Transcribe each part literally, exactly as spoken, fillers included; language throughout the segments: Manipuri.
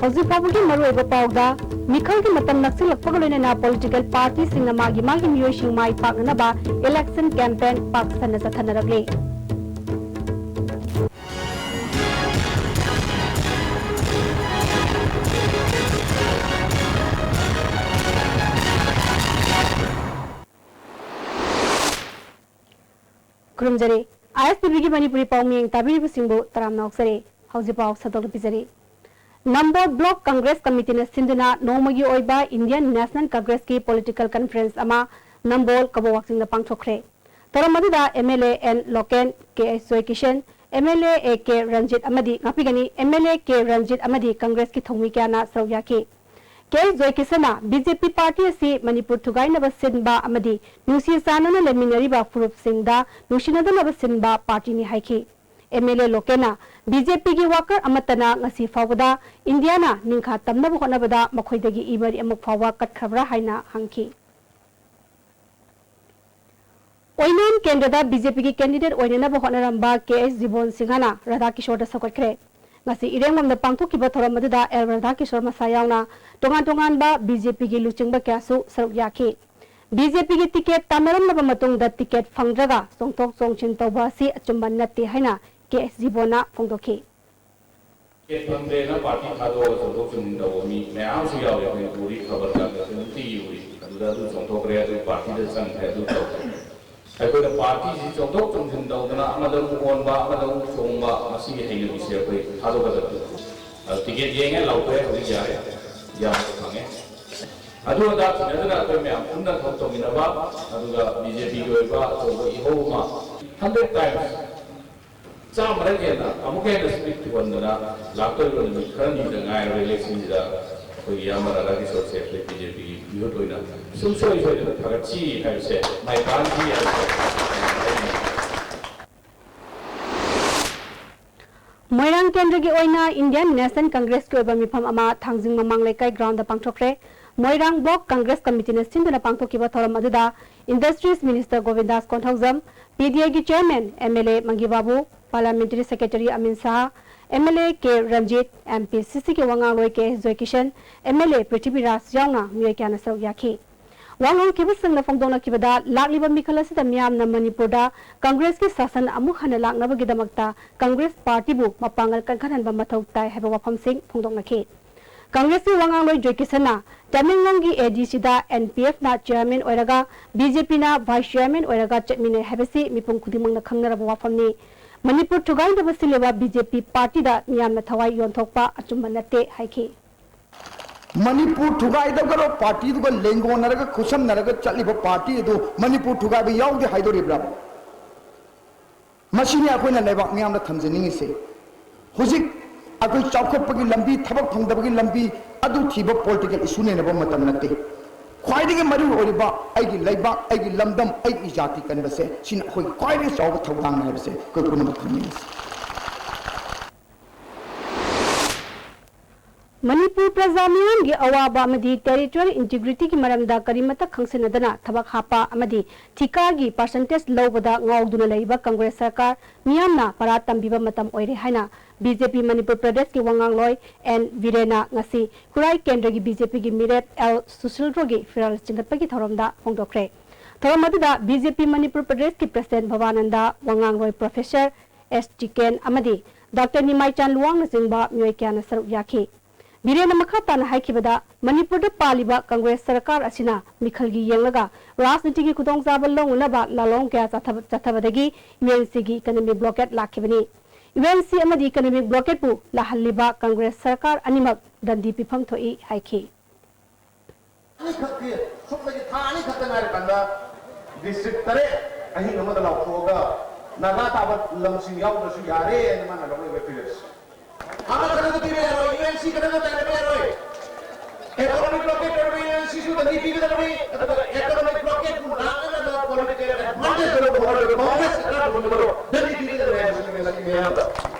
ꯍꯧꯖꯤꯛ ꯐꯥꯎꯕꯒꯤ ꯃꯔꯨꯑꯣꯏꯕ ꯄꯥꯎꯗ, ꯃꯤꯈꯜꯒꯤ ꯃꯇꯝ ꯅꯛꯁꯤꯜꯂꯛꯄꯒ ꯂꯣꯏꯅꯅ political party ꯁꯤꯡꯅ ꯃꯥꯒꯤ ꯃꯥꯒꯤ ꯃꯤꯑꯣꯏꯁꯤꯡ ꯃꯥꯏ ꯄꯥꯛꯅꯅꯕ election campaign ꯄꯥꯛ ꯁꯟꯅ ꯆꯠꯊꯅꯔꯛꯂꯤ꯫ ꯈꯨꯔꯨꯝꯖꯔꯤ꯫ ISTV ꯒꯤ ꯃꯅꯤꯄꯨꯔꯤ ꯄꯥꯎꯃꯤꯌꯦꯡ ꯇꯥꯕꯤꯔꯤꯕꯁꯤꯡꯕꯨ ꯇꯔꯥꯝꯅ ꯑꯣꯛꯆꯔꯤ꯫ ꯍꯧꯖꯤꯛ ꯄꯥꯎ ꯁꯟꯗꯣꯛꯅ ꯄꯤꯖꯔꯤ꯫ ꯅꯝꯕꯣꯜ Block Congress Committee ꯅ ꯁꯤꯟꯗꯨꯅ ꯅꯣꯡꯃꯒꯤ ꯑꯣꯏꯕ Indian National Congress ꯀꯤ political conference ꯑꯃ ꯅꯝꯕꯣꯜ ꯀꯕꯣꯛ ꯋꯥꯛꯆꯤꯡꯗ ꯄꯥꯡꯊꯣꯛꯈ꯭ꯔꯦ꯫ ꯊꯧꯔꯝ ꯑꯗꯨꯗ MLA N Loken, K H Joykishan, MLA A K Ranjit ꯑꯃꯗꯤ, ꯉꯥꯛꯄꯤꯒꯅꯤ, MLA ꯀꯦ ꯔꯟꯖꯤꯠ ꯑꯃꯗꯤ Congress ꯀꯤ ꯊꯧꯃꯤ ꯀꯌꯥꯅ ꯁꯔꯨꯛ ꯌꯥꯈꯤ꯫ ꯀꯦ ꯑꯦꯁ ꯖꯣꯏꯀꯤꯁꯟꯅ BJP party ꯑꯁꯤ ꯃꯅꯤꯄꯨꯔ ꯊꯨꯒꯥꯏꯅꯕ ꯁꯤꯟꯕ ꯑꯃꯗꯤ ꯅꯨꯡꯁꯤ ꯆꯥꯟꯅꯅ ꯂꯩꯃꯤꯟꯅꯔꯤꯕ ꯐꯨꯔꯨꯞꯁꯤꯡꯗ ꯅꯨꯡꯁꯤꯅꯗꯅꯕ ꯁꯤꯟꯕ party ꯅꯤ ꯍꯥꯏꯈꯤ꯫ MLA ꯂꯣꯀꯦꯟꯅ BJP ꯒꯤ worker ꯑꯃꯠꯇꯅ ꯉꯁꯤ ꯐꯥꯎꯕꯗ ꯏꯟꯗꯤꯌꯥꯅ ꯅꯤꯡꯈꯥ ꯇꯝꯅꯕ ꯍꯣꯠꯅꯕꯗ ꯃꯈꯣꯏꯗꯒꯤ ꯏ ꯃꯔꯤ ꯑꯃꯨꯛ ꯐꯥꯎꯕ ꯀꯠꯈ꯭ꯔꯕ꯭ꯔꯥ ꯍꯥꯏꯅ ꯍꯪꯈꯤ꯫ ꯑꯣꯏꯅꯥꯝ ꯀꯦꯟꯗ꯭ꯔꯗ BJP ꯒꯤ candidate ꯑꯣꯏꯅꯅꯕ ꯍꯣꯠꯅꯔꯝꯕ ꯀꯦ ꯑꯩꯆ ꯖꯤꯕꯣꯟ ꯁꯤꯡꯍꯅ ꯔꯥꯙꯥ ꯀꯤꯁꯣꯔꯗ ꯁꯧꯒꯠꯈ꯭ꯔꯦ꯫ ꯉꯁꯤ ꯏꯔꯦꯡꯕꯝꯗ ꯄꯥꯡꯊꯣꯛꯈꯤꯕ ꯊꯧꯔꯝ ꯑꯗꯨꯗ ꯑꯦꯜ ꯔꯥꯙꯥ ꯀꯤꯁꯣꯔ ꯃꯁꯥ ꯌꯥꯎꯅ ꯇꯣꯉꯥꯟ ꯇꯣꯉꯥꯟꯕ BJP ꯒꯤ ꯂꯨꯆꯤꯡꯕ ꯀꯌꯥꯁꯨ ꯁꯔꯨꯛ ꯌꯥꯈꯤ꯫ BJP ꯒꯤ ticket ꯇꯥꯟꯅꯔꯝꯂꯕ ꯃꯇꯨꯡꯗ ticket ꯐꯪꯗ꯭ꯔꯒ ꯆꯣꯡꯊꯣꯛ ꯆꯣꯡꯁꯤꯟ ꯇꯧꯕ ꯑꯁꯤ ꯑꯆꯨꯝꯕ ꯅꯠꯇꯦ ꯍꯥꯏꯅ ꯀꯦ ꯑꯩꯆ ꯖꯤꯕꯣꯟꯅ ꯐꯣꯡꯗꯣꯛꯈꯤ꯫ Ticket ꯐꯪꯗ꯭ꯔꯦꯅ party ꯊꯥꯗꯣꯛꯑꯒ ꯆꯣꯡꯊꯣꯛ ꯆꯣꯡꯁꯤꯟ ꯇꯧꯕ ꯃꯤ ꯃꯌꯥꯝ ꯑꯃꯁꯨ ꯌꯥꯎꯔꯤ꯫ ꯑꯩꯈꯣꯏꯅ ꯎꯔꯤ, ꯈꯕꯔ ꯀꯥꯒꯗ ꯅꯨꯡꯇꯤꯒꯤ ꯎꯔꯤ꯫ ꯑꯗꯨꯗ ꯑꯗꯨ ꯆꯣꯡꯊꯣꯛꯈ꯭ꯔꯦ, ꯑꯗꯨ party ꯗ ꯆꯪꯈ꯭ꯔꯦ, ꯑꯗꯨ ꯇꯧꯈ꯭ꯔꯦ꯫ ꯑꯩꯈꯣꯏꯅ party ꯁꯤ ꯆꯣꯡꯊꯣꯛ ꯆꯣꯡꯁꯤꯟ ꯇꯧꯗꯅ ꯑꯃꯗ ꯑꯃꯨꯛ ꯑꯣꯟꯕ, ꯑꯃꯗ ꯑꯃꯨꯛ ꯆꯣꯡꯕ, ꯃꯁꯤꯒꯤ ꯍꯩꯅꯕꯤꯁꯦ ꯑꯩꯈꯣꯏ ꯊꯥꯗꯣꯛꯀꯗꯕꯅꯤ꯫ ꯑꯗꯨ ticket ꯌꯦꯡꯉꯦ, ꯂꯥꯎꯊꯣꯛꯑꯦ, ꯍꯧꯖꯤꯛ ꯌꯥꯔꯦ, ꯌꯥꯝꯅ ꯐꯪꯉꯦ꯫ ꯑꯗꯨ ꯑꯗꯥ ꯊꯤꯅꯗꯅ ꯑꯩꯈꯣꯏ ꯃꯌꯥꯝ ꯄꯨꯟꯅ ꯊꯕꯛ ꯇꯧꯃꯤꯟꯅꯕ, ꯑꯗꯨꯒ BJP ꯒꯤ ꯑꯣꯏꯕ ꯑꯆꯧꯕ ꯏꯍꯧ ꯑꯃ hundred times ꯆꯥꯝꯃꯔꯛ ꯍꯦꯟꯅ ꯑꯃꯨꯛꯀ ꯍꯦꯟꯅ speed ꯊꯨꯍꯟꯗꯅ ꯂꯥꯛꯇꯧꯔꯤꯕ ꯅꯨꯃꯤꯠ ꯈꯔꯅꯤꯗ ꯉꯥꯏꯔꯕ election ꯁꯤꯗ ꯑꯩꯈꯣꯏꯒꯤ ꯏꯌꯥꯝꯕ ꯔꯥꯙꯥ ꯀꯤꯁꯣꯔꯁꯦ ꯑꯩꯈꯣꯏ BJP ꯒꯤ ꯃꯤꯍꯨꯠ ꯑꯣꯏꯅ ꯁꯨꯡꯁꯣꯏ ꯁꯣꯏꯗꯅ ꯐꯒꯠꯁꯤ ꯍꯥꯏꯕꯁꯦ, ꯃꯥꯏ ꯄꯥꯛꯍꯟꯁꯤ ꯍꯥꯏꯕꯁꯦ ꯍꯥꯏꯅꯤꯡꯉꯤ꯫ ꯃꯣꯏꯔꯥꯡ ꯀꯦꯟꯗ꯭ꯔꯒꯤ ꯑꯣꯏꯅ Indian National Congress ꯀꯤ ꯑꯣꯏꯕ ꯃꯤꯐꯝ ꯑꯃ ꯊꯥꯡꯖꯤꯡ ꯃꯃꯥꯡ ꯂꯩꯀꯥꯏ ground ꯗ ꯄꯥꯡꯊꯣꯛꯈ꯭ꯔꯦ꯫ ꯃꯣꯏꯔꯥꯡ Block Congress Committee ꯅ ꯁꯤꯟꯗꯨꯅ ꯄꯥꯡꯊꯣꯛꯈꯤꯕ ꯊꯧꯔꯝ ꯑꯗꯨꯗ Industries Minister Govindas Konthoujam, PDA ꯒꯤ Chairman MLA Mangi Babu, Parliamentary Secretary Amin Shah, M L A K Ranjit, M P C ꯁꯤꯒꯤ ꯋꯥ ꯉꯥꯡꯂꯣꯏ ꯀꯦ ꯖꯣꯏꯀꯤꯁꯟ, ꯑꯦꯝ ꯑꯦꯜ ꯑꯦ ꯄ꯭ꯔꯤꯊꯤꯕꯤꯔꯥꯖ ꯌꯥꯎꯅ ꯃꯤꯑꯣꯏ ꯀꯌꯥꯅ ꯁꯔꯨꯛ ꯌꯥꯈꯤ꯫ ꯋꯥ ꯉꯥꯡꯈꯤꯕꯁꯤꯡꯅ ꯐꯣꯡꯗꯣꯛꯅꯈꯤꯕꯗ, ꯂꯥꯛꯂꯤꯕ ꯃꯤꯈꯜ ꯑꯁꯤꯗ ꯃꯤꯌꯥꯝꯅ ꯃꯅꯤꯄꯨꯔꯗ ꯀꯪꯒ꯭ꯔꯦꯁꯀꯤ ꯁꯥꯁꯟ ꯑꯃꯨꯛ ꯍꯟꯅ ꯂꯥꯛꯅꯕꯒꯤꯗꯃꯛꯇ ꯀꯪꯒ꯭ꯔꯦꯁ ꯄꯥꯔꯇꯤꯕꯨ ꯃꯄꯥꯡꯒꯜ ꯀꯟꯈꯠꯍꯟꯕ ꯃꯊꯧ ꯇꯥꯏ ꯍꯥꯏꯕ ꯋꯥꯐꯝꯁꯤꯡ ꯐꯣꯡꯗꯣꯛꯅꯈꯤ꯫ ꯀꯪꯒ꯭ꯔꯦꯁꯀꯤ ꯋꯥ ꯉꯥꯡꯂꯣꯏ ꯖꯣꯏꯀꯤꯁꯟꯅ ꯇꯃꯦꯡꯂꯣꯡꯒꯤ ꯑꯦ ꯗꯤ ꯁꯤꯗ ꯑꯦꯟ ꯄꯤ ꯑꯦꯐꯅ ꯆꯤꯌꯔꯃꯦꯟ ꯑꯣꯏꯔꯒ ꯕꯤ ꯖꯦ ꯄꯤꯅ ꯚꯥꯏꯁ ꯆꯤꯌꯔꯃꯦꯟ ꯑꯣꯏꯔꯒ ꯆꯠꯃꯤꯟꯅꯩ ꯍꯥꯏꯕꯁꯤ ꯃꯤꯄꯨꯝ ꯈꯨꯗꯤꯡꯃꯛꯅ ꯈꯪꯅꯔꯕ ꯋꯥꯐꯝꯅꯤ꯫ ꯃꯅꯤꯄꯨꯔ ꯊꯨꯒꯥꯏꯅꯕ ꯁꯤꯜꯂꯤꯕ ꯕꯤ ꯖꯦ ꯄꯤ ꯄꯥꯔꯇꯤꯗ ꯃꯤꯌꯥꯝꯅ ꯊꯋꯥꯏ ꯌꯣꯟꯊꯣꯛꯄ ꯑꯆꯨꯝꯕ ꯅꯠꯇꯦ ꯍꯥꯏꯈꯤ꯫ ꯃꯅꯤꯄꯨꯔ ꯊꯨꯒꯥꯏꯗꯕꯒ ꯄꯥꯔꯇꯤꯗꯨꯒ ꯂꯦꯡꯒꯣꯟꯅꯔꯒ ꯈꯨꯠꯁꯝꯅꯔꯒ ꯆꯠꯂꯤꯕ ꯄꯥꯔꯇꯤ ꯑꯗꯨ ꯃꯅꯤꯄꯨꯔ ꯊꯨꯒꯥꯏꯕ ꯌꯥꯎꯗꯦ ꯍꯥꯏꯗꯣꯔꯤꯕ꯭ꯔꯥ? ꯃꯁꯤꯅꯤ ꯑꯩꯈꯣꯏꯅ ꯂꯩꯕꯥꯛ ꯃꯤꯌꯥꯝꯗ ꯊꯝꯖꯅꯤꯡꯉꯤꯁꯦ꯫ ꯍꯧꯖꯤꯛ ꯑꯩꯈꯣꯏ ꯆꯥꯎꯈꯠꯄꯒꯤ ꯂꯝꯕꯤ, ꯊꯕꯛ ꯐꯪꯗꯕꯒꯤ ꯂꯝꯕꯤ ꯑꯗꯨ ꯊꯤꯕ ꯄꯣꯂꯤꯇꯤꯀꯦꯜ ꯏꯁꯨ ꯅꯩꯅꯕ ꯃꯇꯝ ꯅꯠꯇꯦ꯫ ꯈ꯭ꯋꯥꯏꯗꯒꯤ ꯃꯔꯨ ꯑꯣꯏꯔꯤꯕ ꯑꯩꯒꯤ ꯂꯩꯕꯥꯛ, ꯑꯩꯒꯤ ꯂꯝꯗꯝ, ꯑꯩꯒꯤ ꯏꯖꯥꯇꯤ ꯀꯟꯕꯁꯦ ꯁꯤꯅ ꯑꯩꯈꯣꯏꯒꯤ ꯈ꯭ꯋꯥꯏꯗꯒꯤ ꯆꯥꯎꯕ ꯊꯧꯗꯥꯡꯅꯤ ꯍꯥꯏꯕꯁꯦ ꯑꯩꯈꯣꯏ ꯄꯨꯝꯅꯃꯛ ꯈꯪꯃꯤꯟꯅꯁꯤ꯫ ꯃꯅꯤꯄꯨꯔ ꯄ꯭ꯔꯖꯥ ꯃꯤꯌꯥꯝꯒꯤ ꯑꯋꯥꯕ ꯑꯃꯗꯤ ꯇꯦꯔꯤꯇꯣꯔꯤꯌꯦꯜ ꯏꯟꯇꯤꯒ꯭ꯔꯤꯇꯤꯒꯤ ꯃꯔꯝꯗ ꯀꯔꯤꯃꯠꯇ ꯈꯪꯁꯤꯟꯅꯗꯅ ꯊꯕꯛ ꯍꯥꯞꯄ ꯑꯃꯗꯤ ꯊꯤꯀꯥꯒꯤ ꯄꯥꯔꯁꯦꯟꯇꯦꯖ ꯂꯧꯕꯗ ꯉꯥꯎꯗꯨꯅ ꯂꯩꯔꯤꯕ ꯀꯪꯒ꯭ꯔꯦꯁ ꯁꯔꯀꯥꯔ ꯃꯤꯌꯥꯝꯅ ꯄꯔꯥ ꯇꯝꯕꯤꯕ ꯃꯇꯝ ꯑꯣꯏꯔꯦ ꯍꯥꯏꯅ ꯕꯤ ꯖꯦ ꯄꯤ ꯃꯅꯤꯄꯨꯔ ꯄ꯭ꯔꯗꯦꯁꯀꯤ ꯋꯥꯉꯥꯡꯂꯣꯏ ꯑꯦꯟ ꯕꯤꯔꯦꯟꯅ ꯉꯁꯤ ꯈꯨꯔꯥꯏ ꯀꯦꯟꯗ꯭ꯔꯒꯤ ꯕꯤ ꯖꯦ ꯄꯤꯒꯤ ꯃꯤꯔꯦꯞ ꯑꯦꯜ ꯁꯨꯁꯤꯜꯗ꯭ꯔꯣꯒꯤ ꯐꯤꯔꯥꯜ ꯆꯤꯡꯈꯠꯄꯒꯤ ꯊꯧꯔꯝꯗ ꯐꯣꯡꯗꯣꯛꯈ꯭ꯔꯦ꯫ ꯊꯧꯔꯝ ꯑꯗꯨꯗ ꯕꯤ ꯖꯦ ꯄꯤ ꯃꯅꯤꯄꯨꯔ ꯄ꯭ꯔꯗꯦꯁꯀꯤ ꯄ꯭ꯔꯁꯤꯗꯦꯟ ꯚꯕꯥꯅꯟꯗ, ꯋꯥꯉꯥꯡꯂꯣꯏ ꯄ꯭ꯔꯣꯐꯦꯁꯔ ꯑꯦꯁ ꯆꯤꯀꯦꯟ ꯑꯃꯗꯤ ꯗꯥꯛꯇꯔ ꯅꯤꯃꯥꯏꯆꯥꯟ ꯂꯨꯋꯥꯡꯅꯆꯤꯡꯕ ꯃꯤꯑꯣꯏ ꯀꯌꯥꯅ ꯁꯔꯨꯛ ꯌꯥꯈꯤ꯫ ꯕꯤꯔꯦꯟꯅ ꯃꯈꯥ ꯇꯥꯅ ꯍꯥꯏꯈꯤꯕꯗ, ꯃꯅꯤꯄꯨꯔꯗ ꯄꯥꯜꯂꯤꯕ ꯀꯪꯒ꯭ꯔꯦꯁ ꯁꯔꯀꯥꯔ ꯑꯁꯤꯅ ꯃꯤꯈꯜꯒꯤ ꯌꯦꯡꯂꯒ ꯔꯥꯖꯅꯤꯇꯤꯒꯤ ꯈꯨꯗꯣꯡꯆꯥꯕ ꯂꯧꯅꯅꯕ ꯂꯥꯂꯣꯡ ꯀꯌꯥ ꯆꯠꯊꯕ-, ꯆꯠꯊꯕꯗꯒꯤ ꯌꯨ ꯑꯦꯟ ꯁꯤꯒꯤ ꯏꯀꯅꯣꯃꯤꯛ ꯕ꯭ꯂꯣꯀꯦꯠ ꯂꯥꯛꯈꯤꯕꯅꯤ꯫ ꯌꯨ ꯑꯦꯟ ꯁꯤ ꯑꯃꯗꯤ ꯏꯀꯅꯣꯃꯤꯛ ꯕ꯭ꯂꯣꯀꯦꯠꯄꯨ ꯂꯥꯛꯍꯜꯂꯤꯕ ꯀꯪꯒ꯭ꯔꯦꯁ ꯁꯔꯀꯥꯔ ꯑꯅꯤꯃꯛ ꯗꯟꯗꯤ ꯄꯤꯐꯝ ꯊꯣꯛꯏ ꯍꯥꯏꯈꯤ꯫ ꯑꯅꯤꯈꯛꯇꯤ, ꯁꯨꯞꯅꯒꯤ ꯊꯥ ꯑꯅꯤꯈꯛꯇ ꯉꯥꯏꯔꯀꯥꯟꯗ ꯗꯤꯁꯇ꯭ꯔꯤꯛ ꯇꯔꯦꯠ ꯑꯍꯤꯡ ꯑꯃꯗ ꯂꯥꯎꯊꯣꯛꯑꯒ ꯅꯥꯒꯥ ꯇꯥꯕ ꯂꯝꯁꯤꯡ ꯌꯥꯎꯗ꯭ꯔꯁꯨ ꯌꯥꯔꯦꯅ ꯃꯥꯅ ꯂꯧꯔꯤꯕ ꯐꯤꯔꯦꯞꯁꯦ꯫ ꯑꯃꯈꯛꯇꯗ ꯄꯤꯕ ꯌꯥꯔꯣꯏ, ꯌꯨ ꯑꯦꯟ ꯁꯤ ꯈꯛꯇꯅ ꯇꯥꯏꯅꯕ ꯌꯥꯔꯣꯏ꯫ ꯏꯀꯣꯅꯣꯃꯤꯛ ꯕ꯭ꯂꯣꯀꯦꯠ ꯇꯧꯔꯕ ꯌꯨ ꯑꯦꯟ ꯁꯤꯁꯨ ꯗꯟꯗꯤ ꯄꯤꯒꯗꯕꯅꯤ, ꯑꯗꯨꯒ ꯏꯀꯣꯅꯣꯃꯤꯛ ꯕ꯭ꯂꯣꯀꯦꯠꯄꯨ ꯂꯥꯛꯅꯅꯕ ꯄꯣꯂꯤꯇꯤꯀꯦꯜ ꯑꯦꯗꯚꯥꯟꯇꯦꯖ ꯂꯧꯕ ꯍꯣꯠꯅꯔꯤꯕ ꯀꯣꯡꯒ꯭ꯔꯦꯁ ꯁꯔꯀꯥꯔꯒꯨꯝꯕꯗꯣ ꯗꯟꯗꯤ ꯄꯤꯒꯗꯕꯅꯤ ꯍꯥꯏꯕꯁꯤꯅꯤ ꯉꯁꯤ ꯃꯌꯥꯝꯗ꯫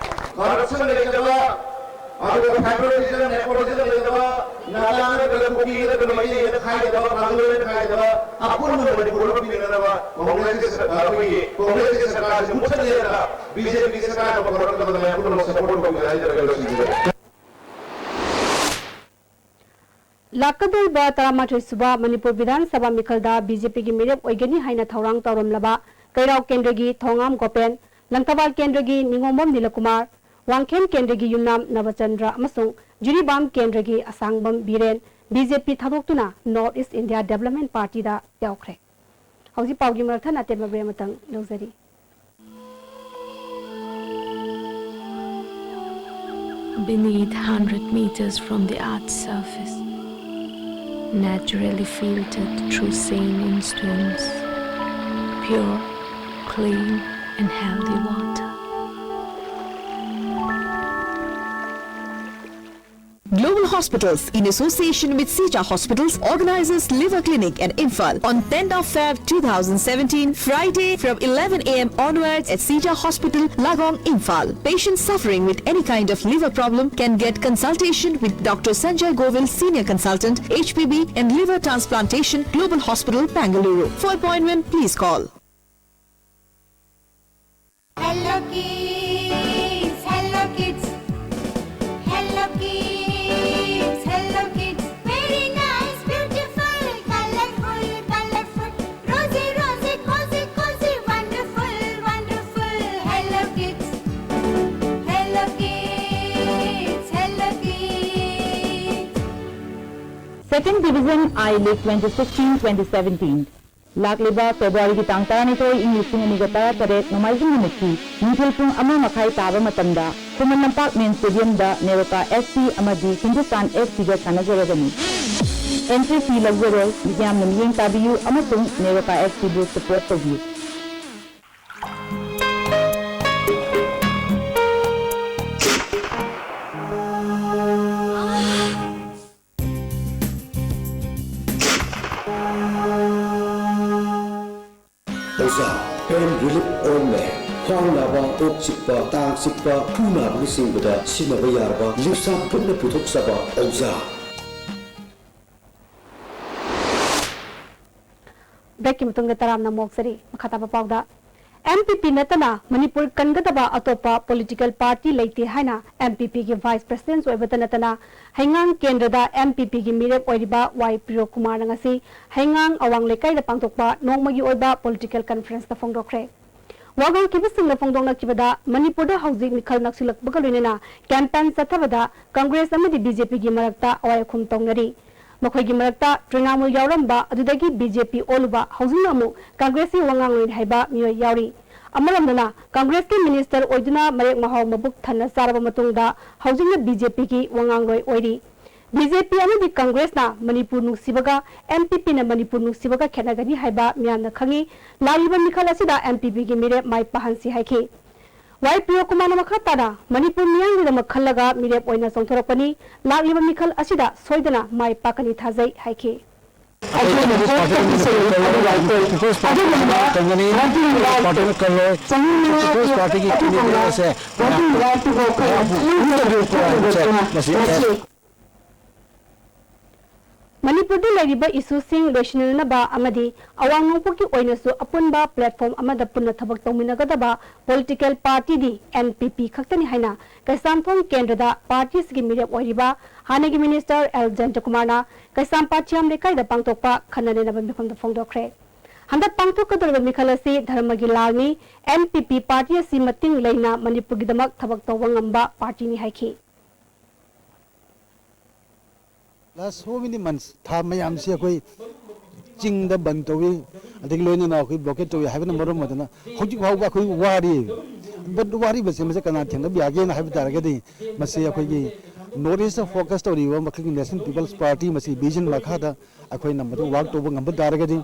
ꯀꯔꯞꯁꯟ ꯂꯩꯇꯕ, ꯑꯗꯨꯒ ꯐꯦꯗꯔꯦꯂꯤꯖꯝ, ꯅꯦꯄꯣꯇꯤꯖꯝ ꯂꯩꯇꯕ, ꯅꯥꯒꯥ ꯅꯠꯇ꯭ꯔꯒ ꯀꯨꯀꯤ ꯅꯠꯇ꯭ꯔꯒ ꯃꯩꯇꯩ ꯍꯥꯏꯅ ꯈꯥꯏꯗꯕ, ꯄꯥꯡꯒꯜ ꯍꯥꯏꯅ ꯈꯥꯏꯗꯕ, ꯑꯄꯨꯟꯕ ꯃꯅꯤꯄꯨꯔ ꯑꯃ ꯄꯤꯅꯅꯕ ꯀꯣꯡꯒ꯭ꯔꯦꯁꯀꯤ ꯁꯔ-, ꯑꯩꯈꯣꯏꯒꯤ ꯀꯣꯡꯒ꯭ꯔꯦꯁꯀꯤ ꯁꯔꯀꯥꯔꯁꯤ ꯃꯨꯠꯊꯠꯅꯦꯅ ꯕꯤ ꯖꯦ ꯄꯤꯒꯤ ꯁꯔꯀꯥꯔ ꯑꯃ ꯄꯨꯔꯛꯅꯕ ꯃꯌꯥꯝ ꯄꯨꯝꯅꯃꯛ ꯁꯄꯣꯔꯠ ꯇꯧꯕꯤꯌꯨ꯫ ꯂꯥꯛꯀꯗꯧꯔꯤꯕ ꯇꯔꯥꯃꯥꯊꯣꯏ ꯁꯨꯕ ꯃꯅꯤꯄꯨꯔ ꯕꯤꯙꯥꯟ ꯁꯚꯥ ꯃꯤꯈꯜꯗ ꯕꯤ ꯖꯦ ꯄꯤꯒꯤ ꯃꯤꯔꯦꯞ ꯑꯣꯏꯒꯅꯤ ꯍꯥꯏꯅ ꯊꯧꯔꯥꯡ ꯇꯧꯔꯝꯂꯕ ꯀꯩꯔꯥꯎ ꯀꯦꯟꯗ꯭ꯔꯒꯤ ꯊꯣꯉꯥꯝ ꯒꯣꯄꯦꯟ, ꯂꯪꯊꯕꯥꯜ ꯀꯦꯟꯗ꯭ꯔꯒꯤ ꯅꯤꯉꯣꯝꯕꯝ ꯅꯤꯂꯀꯨꯃꯥꯔ, ꯋꯥꯡꯈꯦꯝ ꯀꯦꯟꯗ꯭ꯔꯒꯤ ꯌꯨꯝꯅꯥꯝ ꯅꯕꯆꯟꯗ꯭ꯔ ꯑꯃꯁꯨꯡ ꯖꯤꯔꯤꯕꯥꯝ ꯀꯦꯟꯗ꯭ꯔꯒꯤ ꯑꯁꯥꯡꯕꯝ ꯕꯤꯔꯦꯟ ꯕꯤ ꯖꯦ ꯄꯤ ꯊꯥꯗꯣꯛꯇꯨꯅ ꯅꯣꯔꯠ ꯏꯁ ꯏꯟꯗꯤꯌꯥ ꯗꯦꯕꯂꯞꯃꯦꯟ ꯄꯥꯔꯇꯤꯗ ꯌꯥꯎꯈ꯭ꯔꯦ꯫ ꯍꯧꯖꯤꯛ ꯄꯥꯎꯒꯤ ꯃꯔꯛ ꯊꯠꯅ ꯑꯇꯦꯟꯕ ꯕ꯭ꯔꯦꯛ ꯑꯃꯇꯪ ꯂꯧꯖꯔꯤ꯫ Beneath, hundred meters from the earth's surface, naturally filtered through saline streams, pure, clean, and healthy water. Global Hospitals, in association with Seja Hospitals, organizes Liver Clinic at Imphal on tenth of Feb two thousand seventeen, Friday, from eleven a m onwards at Seja Hospital, Lagong, Imphal. Patients suffering with any kind of liver problem can get consultation with Doctor Sanjay Govil, Senior Consultant, H P B and Liver Transplantation, Global Hospital, Bengaluru. For appointment, please call. Hello Kids, Hello Kids, Hello Kids, Hello Kids, very nice, beautiful, colorful, colorful, rosy, rosy, cozy, cozy, wonderful, wonderful, Hello Kids, Hello Kids, Hello Kids. Second Division I League twenty sixteen twenty seventeen. ꯂꯥꯛꯂꯤꯕ ꯐꯦꯕ꯭ꯔꯨꯋꯥꯔꯤꯒꯤ ꯇꯥꯡ ꯇꯔꯥꯅꯤꯊꯣꯏ, ꯏꯪ ꯂꯤꯁꯤꯡ ꯑꯅꯤꯒ ꯇꯔꯥꯇꯔꯦꯠ, ꯅꯣꯡꯃꯥꯏꯖꯤꯡ ꯅꯨꯃꯤꯠꯀꯤ ꯅꯨꯡꯊꯤꯜ ꯄꯨꯡ ꯑꯃ ꯃꯈꯥꯏ ꯇꯥꯕ ꯃꯇꯝꯗ ꯈꯨꯃꯟ ꯂꯝꯄꯥꯛ ꯃꯦꯟ ꯁ꯭ꯇꯦꯗꯤꯌꯝꯗ ꯅꯦꯔꯣꯀꯥ ꯑꯦꯐ ꯁꯤ ꯑꯃꯗꯤ ꯍꯤꯟꯗꯨꯁꯇꯥꯟ ꯑꯦꯐ ꯁꯤꯒ ꯁꯥꯟꯅꯖꯔꯒꯅꯤ꯫ ꯑꯦꯟꯇ꯭ꯔꯤ ꯐꯤ ꯂꯧꯖꯔꯣꯏ꯫ ꯃꯤꯌꯥꯝꯅ ꯃꯤꯠꯌꯦꯡ ꯇꯥꯕꯤꯌꯨ ꯑꯃꯁꯨꯡ ꯅꯦꯔꯣꯀꯥ ꯑꯦꯐ ꯁꯤꯕꯨ ꯁꯄꯣꯔꯠ ꯇꯧꯕꯤꯌꯨ꯫ ꯑꯣꯖꯥ, pain relief ointment꯫ ꯈ꯭ꯋꯥꯡ ꯅꯥꯕ, ꯀꯣꯛ ꯆꯤꯛꯄ, ꯇꯥꯡ ꯆꯤꯛꯄ, ꯈꯨ ꯅꯥꯕꯅꯆꯤꯡꯕꯗ ꯁꯤꯖꯤꯟꯅꯕ ꯌꯥꯔꯕ ꯂꯤꯞꯁꯥ ꯒ꯭ꯔꯨꯞꯅ ꯄꯨꯊꯣꯛꯆꯕ ꯑꯣꯖꯥ꯫ ꯕ꯭ꯔꯦꯛꯀꯤ ꯃꯇꯨꯡꯗ ꯇꯔꯥꯝꯅ ꯑꯃꯨꯛ ꯑꯣꯛꯆꯔꯤ꯫ ꯃꯈꯥ ꯇꯥꯕ ꯄꯥꯎꯗ, ꯑꯦꯝ ꯄꯤ ꯄꯤ ꯅꯠꯇꯅ ꯃꯅꯤꯄꯨꯔ ꯀꯟꯒꯗꯕ ꯑꯇꯣꯞꯄ ꯄꯣꯂꯤꯇꯤꯀꯦꯜ ꯄꯥꯔꯇꯤ ꯂꯩꯇꯦ ꯍꯥꯏꯅ ꯑꯦꯝ ꯄꯤ ꯄꯤꯒꯤ ꯚꯥꯏꯁ ꯄ꯭ꯔꯁꯤꯗꯦꯟꯠ ꯑꯣꯏꯕꯇ ꯅꯠꯇꯅ ꯍꯩꯉꯥꯡ ꯀꯦꯟꯗ꯭ꯔꯗ ꯑꯦꯝ ꯄꯤ ꯄꯤꯒꯤ ꯃꯤꯔꯦꯞ ꯑꯣꯏꯔꯤꯕ ꯋꯥꯏ ꯄꯤꯔꯣꯀꯨꯃꯥꯔꯅ ꯉꯁꯤ ꯍꯩꯉꯥꯡ ꯑꯋꯥꯡ ꯂꯩꯀꯥꯏꯗ ꯄꯥꯡꯊꯣꯛꯄ ꯅꯣꯡꯃꯒꯤ ꯑꯣꯏꯕ ꯄꯣꯂꯤꯇꯤꯀꯦꯜ ꯀꯟꯐꯔꯦꯟꯁꯇ ꯐꯣꯡꯗꯣꯛꯈ꯭ꯔꯦ꯫ ꯋꯥ ꯉꯥꯡꯈꯤꯕꯁꯤꯡꯅ ꯐꯣꯡꯗꯣꯛꯅꯈꯤꯕꯗ ꯃꯅꯤꯄꯨꯔꯗ ꯍꯧꯖꯤꯛ ꯃꯤꯈꯜ ꯅꯛꯁꯤꯜꯂꯛꯄꯒ ꯂꯣꯏꯅꯅ ꯀꯦꯝꯄꯦꯟ ꯆꯠꯊꯕꯗ ꯀꯪꯒ꯭ꯔꯦꯁ ꯑꯃꯗꯤ ꯕꯤ ꯖꯦ ꯄꯤꯒꯤ ꯃꯔꯛꯇ ꯑꯋꯥꯏ ꯑꯈꯨꯝ ꯇꯧꯅꯔꯤ꯫ ꯃꯈꯣꯏꯒꯤ ꯃꯔꯛꯇ ꯇ꯭ꯔꯤꯅꯥꯃꯨꯜ ꯌꯥꯎꯔꯝꯕ ꯑꯗꯨꯗꯒꯤ ꯕꯤ ꯖꯦ ꯄꯤ ꯑꯣꯜꯂꯨꯕ ꯍꯧꯖꯤꯛꯅ ꯑꯃꯨꯛ ꯀꯪꯒ꯭ꯔꯦꯁꯀꯤ ꯋꯥꯉꯥꯡꯂꯣꯏꯅꯤ ꯍꯥꯏꯕ ꯃꯤꯑꯣꯏ ꯌꯥꯎꯔꯤ꯫ ꯑꯃꯔꯣꯝꯗꯅ ꯀꯪꯒ꯭ꯔꯦꯁꯀꯤ ꯃꯤꯅꯤꯁꯇꯔ ꯑꯣꯏꯗꯨꯅ ꯃꯔꯦꯛ ꯃꯍꯥꯎ ꯃꯕꯨꯛ ꯊꯟꯅ ꯆꯥꯔꯕ ꯃꯇꯨꯡꯗ ꯍꯧꯖꯤꯛꯅ ꯕꯤ ꯖꯦ ꯄꯤꯒꯤ ꯋꯥꯉꯥꯡꯂꯣꯏ ꯑꯣꯏꯔꯤ꯫ ꯕꯤ ꯖꯦ ꯄꯤ ꯑꯃꯗꯤ ꯀꯪꯒ꯭ꯔꯦꯁꯅ ꯃꯅꯤꯄꯨꯔ ꯅꯨꯡꯁꯤꯕꯒ ꯑꯦꯝ ꯄꯤ ꯄꯤꯅ ꯃꯅꯤꯄꯨꯔ ꯅꯨꯡꯁꯤꯕꯒ ꯈꯦꯠꯅꯒꯅꯤ ꯍꯥꯏꯕ ꯃꯤꯌꯥꯝꯅ ꯈꯪꯏ꯫ ꯂꯥꯛꯂꯤꯕ ꯃꯤꯈꯜ ꯑꯁꯤꯗ ꯑꯦꯝ ꯄꯤ ꯄꯤꯒꯤ ꯃꯤꯔꯦꯞ ꯃꯥꯏ ꯄꯥꯛꯍꯟꯁꯤ ꯍꯥꯏꯈꯤ꯫ ꯋꯥꯏ ꯄꯤꯔꯣꯀꯨꯃꯥꯔꯅ ꯃꯈꯥ ꯇꯥꯅ ꯃꯅꯤꯄꯨꯔ ꯃꯤꯌꯥꯝꯒꯤꯗꯃꯛ ꯈꯜꯂꯒ ꯃꯤꯔꯦꯞ ꯑꯣꯏꯅ ꯆꯣꯡꯊꯣꯔꯛꯄꯅꯤ꯫ ꯂꯥꯛꯂꯤꯕ ꯃꯤꯈꯜ ꯑꯁꯤꯗ ꯁꯣꯏꯗꯅ ꯃꯥꯏ ꯄꯥꯛꯀꯅꯤ ꯊꯥꯖꯩ ꯍꯥꯏꯈꯤ꯫ ꯑꯩꯈꯣꯏꯅ ꯄꯤꯄꯜꯁ ꯄꯥꯔꯇꯤꯅ ꯀꯟꯒꯅꯤ꯫ ꯄꯤꯄꯜꯁ ꯄꯥꯔꯇꯤꯅ ꯀꯜꯂꯣꯏ꯫ ꯄꯤꯄꯜꯁ ꯄꯥꯔꯇꯤꯒꯤ ꯀꯦꯟꯗꯤꯗꯦꯠ ꯑꯁꯦ ꯃꯌꯥꯝꯕꯨ ꯃꯁꯤ ꯃꯅꯤꯄꯨꯔꯗ ꯂꯩꯔꯤꯕ ꯏꯁꯨꯁꯤꯡ ꯂꯣꯏꯁꯤꯟꯅꯅꯕ ꯑꯃꯗꯤ ꯑꯋꯥꯡ ꯅꯣꯡꯄꯣꯛꯀꯤ ꯑꯣꯏꯅꯁꯨ ꯑꯄꯨꯟꯕ ꯄ꯭ꯂꯦꯠꯐꯣꯝ ꯑꯃꯗ ꯄꯨꯟꯅ ꯊꯕꯛ ꯇꯧꯃꯤꯟꯅꯒꯗꯕ ꯄꯣꯂꯤꯇꯤꯀꯦꯜ ꯄꯥꯔꯇꯤꯗꯤ ꯑꯦꯟ ꯄꯤ ꯄꯤ ꯈꯛꯇꯅꯤ ꯍꯥꯏꯅ ꯀꯩꯁꯥꯝꯊꯣꯡ ꯀꯦꯟꯗ꯭ꯔꯗ ꯄꯥꯔꯇꯤ ꯑꯁꯤꯒꯤ ꯃꯤꯔꯦꯞ ꯑꯣꯏꯔꯤꯕ ꯍꯥꯟꯅꯒꯤ ꯃꯤꯅꯤꯁꯇꯔ ꯑꯦꯜ ꯖꯌꯟꯇꯀꯨꯃꯥꯔꯅ ꯀꯩꯁꯥꯝꯄꯥꯠ ꯊꯤꯌꯥꯝ ꯂꯩꯀꯥꯏꯗ ꯄꯥꯡꯊꯣꯛꯄ ꯈꯟꯅ ꯅꯩꯅꯕ ꯃꯤꯐꯝꯗ ꯐꯣꯡꯗꯣꯛꯈ꯭ꯔꯦ꯫ ꯍꯟꯗꯛ ꯄꯥꯡꯊꯣꯛꯀꯗꯧꯔꯤꯕ ꯃꯤꯈꯜ ꯑꯁꯤ ꯙꯔꯃꯒꯤ ꯂꯥꯜꯅꯤ꯫ ꯑꯦꯟ ꯄꯤ ꯄꯤ ꯄꯥꯔꯇꯤ ꯑꯁꯤ ꯃꯇꯤꯡ ꯂꯩꯅ ꯃꯅꯤꯄꯨꯔꯒꯤꯗꯃꯛ ꯊꯕꯛ ꯇꯧꯕ ꯉꯝꯕ ꯄꯥꯔꯇꯤꯅꯤ ꯍꯥꯏꯈꯤ꯫ Last so many months, ꯊꯥ ꯃꯌꯥꯝꯁꯤ ꯑꯩꯈꯣꯏ ꯆꯤꯡꯗ ꯕꯟ ꯇꯧꯏ, ꯑꯗꯒꯤ ꯂꯣꯏꯅꯅ ꯑꯩꯈꯣꯏ ꯕ꯭ꯂꯣꯀꯦꯠ ꯇꯧꯏ ꯍꯥꯏꯕꯅ ꯃꯔꯝ ꯑꯣꯏꯗꯅ ꯍꯧꯖꯤꯛ ꯐꯥꯎꯕ ꯑꯩꯈꯣꯏ ꯋꯥꯔꯤ꯫ But ꯋꯥꯔꯤꯕꯁꯦ ꯃꯁꯤ ꯀꯅꯥ ꯊꯦꯡꯅꯕ ꯌꯥꯒꯦꯅ ꯍꯥꯏꯕ ꯇꯥꯔꯒꯗꯤ, ꯃꯁꯤ ꯑꯩꯈꯣꯏꯒꯤ North East ꯐꯣꯀꯁ ꯇꯧꯔꯤꯕ ꯃꯈꯣꯏꯒꯤ National People's Party ꯃꯁꯤ ꯚꯤꯖꯟ ꯃꯈꯥꯗ ꯑꯩꯈꯣꯏꯅ ꯃꯗꯨ ꯋꯥꯔꯛ ꯇꯧꯕ ꯉꯝꯕ ꯇꯥꯔꯒꯗꯤ,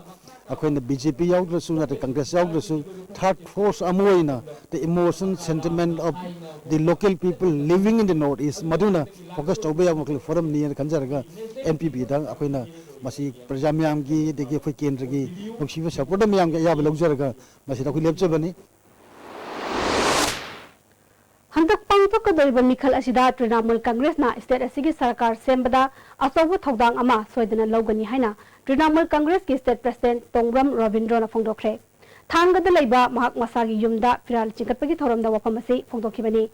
ꯑꯩꯈꯣꯏꯅ ꯕꯤ ꯖꯦ ꯄꯤ ꯌꯥꯎꯗ꯭ꯔꯁꯨ ꯅꯠꯇ꯭ꯔꯒ ꯀꯪꯒ꯭ꯔꯦꯁ ꯌꯥꯎꯗ꯭ꯔꯁꯨ, ꯊꯥꯔꯠ ꯐꯣꯔꯁ ꯑꯃ ꯑꯣꯏꯅ the emotion, sentiment of the local people living in the North East ꯃꯗꯨꯅ ꯐꯣꯀꯁ ꯇꯧꯕ ꯌꯥꯕ ꯃꯈꯜꯒꯤ ꯐꯣꯔꯝꯅꯤꯅ ꯈꯟꯖꯔꯒ, ꯑꯦꯟ ꯄꯤ ꯄꯤꯗ ꯑꯩꯈꯣꯏꯅ ꯃꯁꯤ ꯄ꯭ꯔꯖꯥ ꯃꯌꯥꯝꯒꯤ, ꯑꯗꯒꯤ ꯑꯩꯈꯣꯏ ꯀꯦꯟꯗ꯭ꯔꯒꯤ ꯅꯨꯡꯁꯤꯕ ꯁꯄꯣꯔꯇꯔ ꯃꯌꯥꯝꯒꯤ ꯑꯌꯥꯕ ꯂꯧꯖꯔꯒ ꯃꯁꯤꯗ ꯑꯩꯈꯣꯏ ꯂꯦꯞꯆꯕꯅꯤ꯫ ꯍꯟꯗꯛ ꯄꯥꯡꯊꯣꯛꯀꯗꯧꯔꯤꯕ ꯃꯤꯈꯜ ꯑꯁꯤꯗ ꯇ꯭ꯔꯤꯅꯥꯃꯨꯜ ꯀꯪꯒ꯭ꯔꯦꯁꯅ ꯁ꯭ꯇꯦꯠ ꯑꯁꯤꯒꯤ ꯁꯔꯀꯥꯔ ꯁꯦꯝꯕꯗ ꯑꯆꯧꯕ ꯊꯧꯗꯥꯡ ꯑꯃ ꯁꯣꯏꯗꯅ ꯂꯧꯒꯅꯤ ꯍꯥꯏꯅ ꯇ꯭ꯔꯤꯅꯥꯃꯨꯜ ꯀꯪꯒ꯭ꯔꯦꯁꯀꯤ ꯁ꯭ꯇꯦꯠ ꯄ꯭ꯔꯁꯤꯗꯦꯟꯠ ꯇꯣꯡꯕ꯭ꯔꯝ ꯔꯕꯤꯟꯗ꯭ꯔꯣꯅ ꯐꯣꯡꯗꯣꯛꯈ꯭ꯔꯦ꯫ ꯊꯥꯡꯒꯗ ꯂꯩꯕ ꯃꯍꯥꯛ ꯃꯁꯥꯒꯤ ꯌꯨꯝꯗ ꯐꯤꯔꯥꯜ ꯆꯤꯡꯈꯠꯄꯒꯤ ꯊꯧꯔꯝꯗ ꯋꯥꯐꯝ ꯑꯁꯤ ꯐꯣꯡꯗꯣꯛꯈꯤꯕꯅꯤ꯫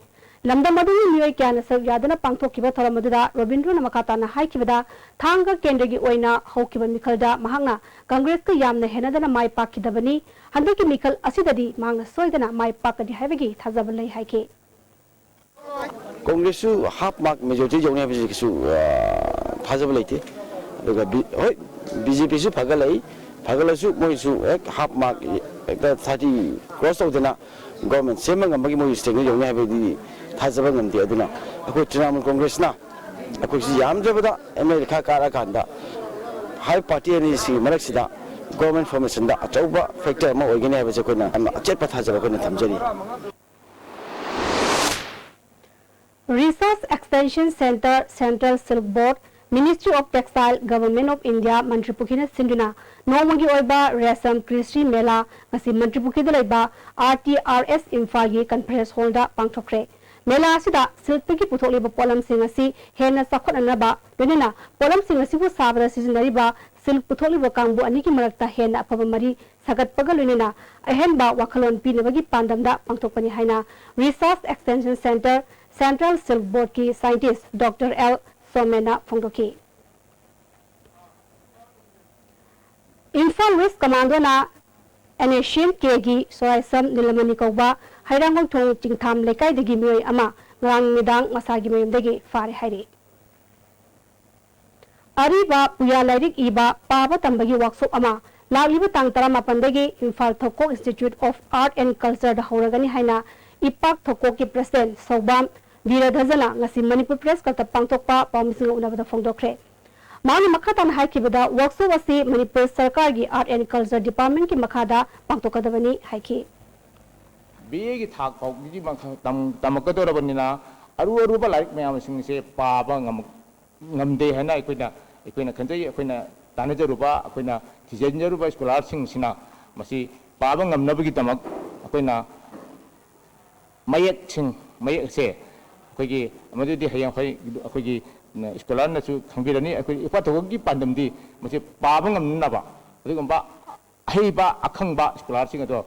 ꯂꯝꯗꯝ ꯑꯗꯨꯒꯤ ꯃꯤꯑꯣꯏ ꯀꯌꯥꯅ ꯁꯔꯨꯛ ꯌꯥꯗꯨꯅ ꯄꯥꯡꯊꯣꯛꯈꯤꯕ ꯊꯧꯔꯝ ꯑꯗꯨꯗ ꯔꯣꯕꯤꯟꯗ꯭ꯔꯣꯅ ꯃꯈꯥ ꯇꯥꯅ ꯍꯥꯏꯈꯤꯕꯗ, ꯊꯥꯡꯒ ꯀꯦꯟꯗ꯭ꯔꯒꯤ ꯑꯣꯏꯅ ꯍꯧꯈꯤꯕ ꯃꯤꯈꯜꯗ ꯃꯍꯥꯛꯅ ꯀꯪꯒ꯭ꯔꯦꯁꯀ ꯌꯥꯝꯅ ꯍꯦꯟꯅꯗꯅ ꯃꯥꯏ ꯄꯥꯛꯈꯤꯗꯕꯅꯤ꯫ ꯍꯟꯗꯛꯀꯤ ꯃꯤꯈꯜ ꯑꯁꯤꯗꯗꯤ ꯃꯍꯥꯛꯅ ꯁꯣꯏꯗꯅ ꯃꯥꯏ ꯄꯥꯛꯀꯅꯤ ꯍꯥꯏꯕꯒꯤ ꯊꯥꯖꯕ ꯂꯩ ꯍꯥꯏꯈꯤ꯫ ꯀꯣꯡꯒ꯭ꯔꯦꯁꯁꯨ ꯍꯥꯐ ꯃꯥꯔꯛ ꯃꯦꯖꯣꯔꯤꯇꯤ ꯌꯧꯅꯤ ꯍꯥꯏꯕꯁꯤ ꯀꯩꯁꯨ, ꯑ, ꯊꯥꯖꯕ ꯂꯩꯇꯦ꯫ ꯑꯗꯨꯒ ꯕꯤ-, ꯍꯣꯏ, ꯕꯤ ꯖꯦ ꯄꯤꯁꯨ ꯐꯒꯠꯂꯛꯏ, ꯐꯒꯠꯂꯁꯨ ꯃꯣꯏꯁꯨ ꯍꯦꯛ ꯍꯥꯐ ꯃꯥꯔꯛ ꯍꯦꯛꯇ ꯊꯥꯔꯇꯤ ꯀ꯭ꯔꯣꯁ ꯇꯧꯗꯅ ꯒꯣꯔꯃꯦꯟ ꯁꯦꯝꯕ ꯉꯝꯕꯒꯤ ꯃꯣꯏꯒꯤ ꯁ꯭ꯇꯦꯡꯗ ꯌꯧꯅꯤ ꯍꯥꯏꯕꯗꯤ ꯊꯥꯖꯕ ꯉꯝꯗꯦ꯫ ꯑꯗꯨꯅ ꯑꯩꯈꯣꯏ ꯇ꯭ꯔꯤꯅꯥꯃꯨꯜ ꯀꯣꯡꯒ꯭ꯔꯦꯁꯅ ꯑꯩꯈꯣꯏꯁꯤ ꯌꯥꯝꯗ꯭ꯔꯕꯗ ꯑꯦꯝ ꯑꯦꯜ ꯑꯦ ꯈꯔ ꯀꯥꯔꯛꯑꯀꯥꯟꯗ ꯍꯥꯏꯔꯤꯕ ꯄꯥꯔꯇꯤ ꯑꯅꯤꯁꯤꯒꯤ ꯃꯔꯛꯁꯤꯗ ꯒꯣꯔꯃꯦꯟ ꯐꯣꯔꯃꯦꯁꯟꯗ ꯑꯆꯧꯕ ꯐꯦꯛꯇꯔ ꯑꯃ ꯑꯣꯏꯒꯅꯤ ꯍꯥꯏꯕꯁꯦ ꯑꯩꯈꯣꯏꯅ ꯌꯥꯝꯅ ꯑꯆꯦꯠꯄ ꯊꯥꯖꯕ ꯑꯩꯈꯣꯏꯅ ꯊꯝꯖꯔꯤ꯫ Research Extension Centre, Central Silk Board, Ministry of Textile, Government of India, ꯃꯟꯇ꯭ꯔꯤ ꯄꯨꯈ꯭ꯔꯤꯅ ꯁꯤꯟꯗꯨꯅ ꯅꯣꯡꯃꯒꯤ ꯑꯣꯏꯕ ꯔꯦꯁꯝ ꯀ꯭ꯔꯤꯁꯤ ꯃꯦꯂꯥ ꯉꯁꯤ ꯃꯟꯇ꯭ꯔꯤ ꯄꯨꯈ꯭ꯔꯤꯗ ꯂꯩꯕ ꯑꯥꯔ ꯇꯤ ꯑꯥꯔ ꯑꯦꯁ ꯏꯝꯐꯥꯜꯒꯤ ꯀꯟꯐꯔꯦꯟꯁ ꯍꯣꯜꯗ ꯄꯥꯡꯊꯣꯛꯈ꯭ꯔꯦ꯫ ꯃꯦꯂꯥ ꯑꯁꯤꯗ ꯁꯤꯜꯛꯇꯒꯤ ꯄꯨꯊꯣꯛꯂꯤꯕ ꯄꯣꯠꯂꯝꯁꯤꯡ ꯑꯁꯤ ꯍꯦꯟꯅ ꯆꯥꯎꯈꯠꯅꯅꯕ, ꯂꯣꯏꯅꯅ ꯄꯣꯠꯂꯝꯁꯤꯡ ꯑꯁꯤꯕꯨ ꯁꯥꯕꯗ ꯁꯤꯖꯤꯟꯅꯔꯤꯕ ꯁꯤꯜꯛ ꯄꯨꯊꯣꯛꯂꯤꯕ ꯀꯥꯡꯕꯨ ꯑꯅꯤꯒꯤ ꯃꯔꯛꯇ ꯍꯦꯟꯅ ꯑꯐꯕ ꯃꯔꯤ ꯁꯥꯒꯠꯄꯒ ꯂꯣꯏꯅꯅ ꯑꯍꯦꯟꯕ ꯋꯥꯈꯜꯂꯣꯟ ꯄꯤꯅꯕꯒꯤ ꯄꯥꯟꯗꯝꯗ ꯄꯥꯡꯊꯣꯛꯄꯅꯤ ꯍꯥꯏꯅ Research Extension Centre, Central Silk Boardꯀꯤ scientist Doctor L ꯁꯣꯃꯦꯟꯅ ꯐꯣꯡꯗꯣꯛꯈꯤ꯫ ꯏꯝꯐꯥꯜ ꯋꯦꯁ ꯀꯃꯥꯟꯗꯣꯅ ꯑꯦꯟ ꯑꯦꯁ ꯁꯤ ꯑꯦꯟ ꯀꯦꯒꯤ ꯁꯣꯔꯥꯏꯁꯝ ꯅꯤꯂꯃꯅꯤ ꯀꯧꯕ ꯍꯩꯔꯥꯡꯒꯣꯏꯊꯣꯡ ꯆꯤꯡꯊꯥꯝ ꯂꯩꯀꯥꯏꯗꯒꯤ ꯃꯤꯑꯣꯏ ꯑꯃ ꯉꯔꯥꯡ ꯅꯨꯃꯤꯗꯥꯡ ꯃꯁꯥꯒꯤ ꯃꯌꯨꯝꯗꯒꯤ ꯐꯥꯔꯦ ꯍꯥꯏꯔꯤ꯫ ꯑꯔꯤꯕ ꯄꯨꯌꯥ ꯂꯥꯏꯔꯤꯛ ꯏꯕ, ꯄꯥꯕ ꯇꯝꯕꯒꯤ ꯋꯥꯛꯁꯣꯞ ꯑꯃ ꯂꯥꯛꯂꯤꯕ ꯇꯥꯡ ꯇꯔꯥꯃꯥꯄꯟꯗꯒꯤ Imphal ꯊꯧꯀꯣꯛ Institute of Art and Cultureꯗ ꯍꯧꯔꯒꯅꯤ ꯍꯥꯏꯅ ꯏꯄꯥꯛ ꯊꯧꯀꯣꯛꯀꯤ president ꯁꯧꯕꯥꯝ ꯕꯤꯔꯙꯖꯅ ꯉꯁꯤ ꯃꯅꯤꯄꯨꯔ Press Clubꯇ ꯄꯥꯡꯊꯣꯛꯄ ꯄꯥꯎꯃꯤꯁꯤꯡꯒ ꯎꯅꯕꯗ ꯐꯣꯡꯗꯣꯛꯈ꯭ꯔꯦ꯫ ꯃꯍꯥꯛꯅ ꯃꯈꯥ ꯇꯥꯅ ꯍꯥꯏꯈꯤꯕꯗ, ꯋꯥꯛꯁꯣꯞ ꯑꯁꯤ ꯃꯅꯤꯄꯨꯔ ꯁꯔꯀꯥꯔꯒꯤ Art and Culture Departmentꯀꯤ ꯃꯈꯥꯗ ꯄꯥꯡꯊꯣꯛꯀꯗꯕꯅꯤ ꯍꯥꯏꯈꯤ꯫ ꯕꯤ ꯑꯦꯒꯤ ꯊꯥꯛ ꯐꯥꯎꯕꯒꯤ ꯃꯈꯥ ꯇꯝ-, ꯇꯝꯃꯛꯀꯗꯧꯔꯕꯅꯤꯅ ꯑꯔꯨ ꯑꯔꯨꯕ ꯂꯥꯏꯔꯤꯛ ꯃꯌꯥꯝꯁꯤꯡꯁꯦ ꯄꯥꯕ ꯉꯝ-, ꯉꯝꯗꯦ ꯍꯥꯏꯅ ꯑꯩꯈꯣꯏꯅ, ꯑꯩꯈꯣꯏꯅ ꯈꯟꯖꯩ꯫ ꯑꯩꯈꯣꯏꯅ ꯇꯥꯟꯅꯖꯔꯨꯕ, ꯑꯩꯈꯣꯏꯅ ꯊꯤꯖꯤꯟꯖꯔꯨꯕ scholarꯁꯤꯡꯁꯤꯅ ꯃꯁꯤ ꯄꯥꯕ ꯉꯝꯅꯕꯒꯤꯗꯃꯛ ꯑꯩꯈꯣꯏꯅ ꯃꯌꯦꯛꯁꯤꯡ, ꯃꯌꯦꯛꯁꯦ ꯑꯩꯈꯣꯏꯒꯤ, ꯃꯗꯨꯗꯤ ꯍꯌꯦꯡ ꯑꯩꯈꯣꯏ, ꯑꯩꯈꯣꯏꯒꯤ scholarꯅꯁꯨ ꯈꯪꯕꯤꯔꯅꯤ꯫ ꯑꯩꯈꯣꯏ ꯏꯄꯥ ꯊꯧꯒꯜꯒꯤ ꯄꯥꯟꯗꯝꯗꯤ ꯃꯁꯤ ꯄꯥꯕ ꯉꯝꯅꯅꯕ ꯑꯗꯨꯒꯨꯝꯕ ꯑꯍꯩꯕ ꯑꯈꯪꯕ ꯁ꯭ꯀꯣꯂꯥꯔꯁꯤꯡ ꯑꯗꯣ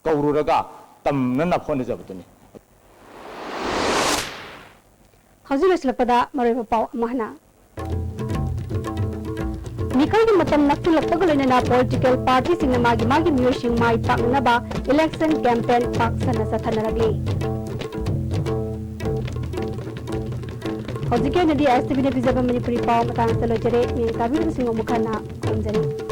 ꯀꯧꯔꯨꯔꯒ ꯇꯝꯅꯅꯕ ꯍꯣꯠꯅꯖꯕꯗꯨꯅꯤ꯫ ꯍꯧꯖꯤꯛ ꯂꯣꯏꯁꯤꯜꯂꯛꯄꯗ ꯃꯔꯨꯑꯣꯏꯕ ꯄꯥꯎ ꯑꯃꯨꯛ ꯍꯟꯅ꯫ ꯃꯤꯈꯜꯒꯤ ꯃꯇꯝ ꯅꯛꯁꯤꯜꯂꯛꯄꯒ ꯂꯣꯏꯅꯅ ꯄꯣꯂꯤꯇꯤꯀꯦꯜ ꯄꯥꯔꯇꯤꯁꯤꯡꯅ ꯃꯥꯒꯤ ꯃꯥꯒꯤ ꯃꯤꯑꯣꯏꯁꯤꯡ ꯃꯥꯏ ꯄꯥꯛꯅꯅꯕ ꯏꯂꯦꯛꯁꯟ ꯀꯦꯝꯄꯦꯟ ꯄꯥꯛꯁꯟꯅ ꯆꯠꯊꯅꯔꯛꯂꯤ꯫ ꯍꯧꯖꯤꯛꯀꯤ ꯑꯣꯏꯅꯗꯤ ꯑꯦꯁ ꯇꯤ ꯚꯤꯅ ꯄꯤꯖꯕ ꯃꯅꯤꯄꯨꯔꯤ ꯄꯥꯎ ꯃꯇꯥꯡ ꯑꯁꯤꯗ ꯂꯣꯏꯖꯔꯦ꯫ ꯃꯤꯌꯥꯝ ꯇꯥꯕꯤꯔꯤꯕꯁꯤꯡ ꯑꯃꯨꯛ ꯍꯟꯅ ꯈꯨꯔꯨꯝꯖꯔꯤ꯫